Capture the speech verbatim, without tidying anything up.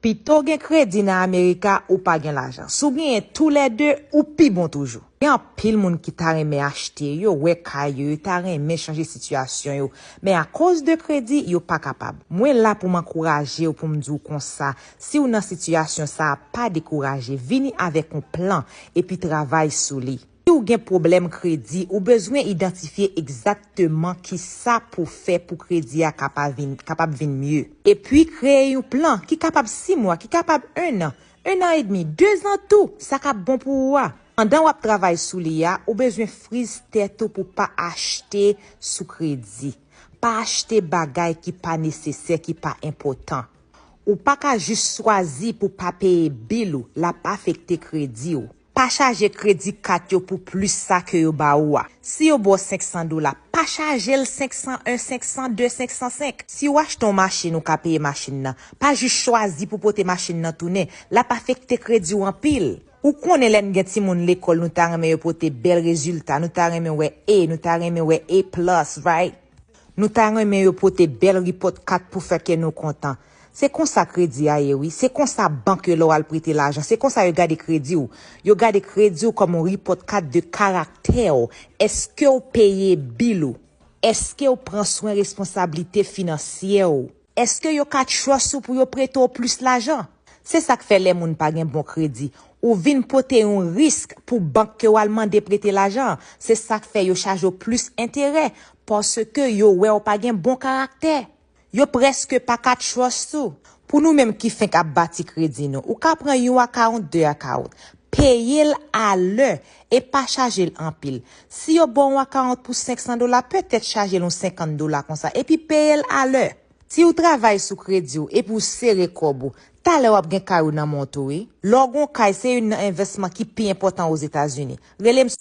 Pito w gen kredi nan Amerika ou pa gen lajan. Si w genyen toulède, ou pi bon toujou. Gen anpil moun ki ta renmen achte, yo wè kay yo, yo ta renmen chanje sitiyasyon yo, men akoz de kredi, yo pa kapab. Mwen la pou m ankouraje w, pou m di w konsa, si w nan sitiyasyon sa a, pa dekouraje, vini avèk yon plan epi travay sou li. Si w gen pwoblèm kredi, ou bezwen idantifye egzakteman kisa pou fè pou kredi a kapab vin, kapab vin mye. Epi kreye yon plan ki kapab sis mwa, ki kapab en an, en an edmi, de zan tou, sa k ap bon pou ou a. Pandan w ap travay sou li a, ou bezwen friz tèt ou pou pa achte sou kredi. Pa achte bagay ki pa nesesè, ki pa enpòtan. Ou pa ka jis chwazi pou pa peye bil ou, l ap afekte kredi w. Pa chaje kredi kat yo pou plis sa ke yo ba ou a. Si yo ba w senk san dola, pa chaje l senk san en, senk san de, senk san senk. Si w achte yon machin, ou ka peye machin nan. Pa jis chwazi pou pote machin nan tounen. L ap afekte kredi w anpil. Ou konnen lè n gen timoun lekòl, nou ta renmen yo pote bèl rezilta, nou ta renmen wè A, nou ta renmen wè A plus, right? Nou ta renmen yo pote bèl report card pou fè kè nou kontan. Se konsa kredi a ye wi. Se konsa bank yo lè w al prete lajan. Se konsa yo gade kredi w. Yo gade kredi w kòm yon report card de karaktè w. Èske w peye bil ou? Èske w pran swen responsablite finansyè w? Èske yo ka trust ou pou yo prete w plis lajan? Se sa k fè lè moun pa gen bon kredi, ou vin pote yon risk pou bank ke w al mande prete lajan an. Se sa k fè yo chaje w plis enterè, paske yo wè w pa gen bon karaktè. Yo prèske pa ka trust ou. Pou nou menm ki fenk ap bati kredi nou, ou ka pran yon akawont, de akawont. Peye l alè e pa chaje l anpil. Si yo ba w yon akawont pou senk san dola, petèt chaje l yon senkant dola konsa, epi peye l alè. Si w travay sou kredi w epi w sere kòb ou, talè w ap gen kay ou nan men w tou wi. Lè w gen yon kay, se youn nan envèsman ki pi enpòtan Ozetazini. Rele m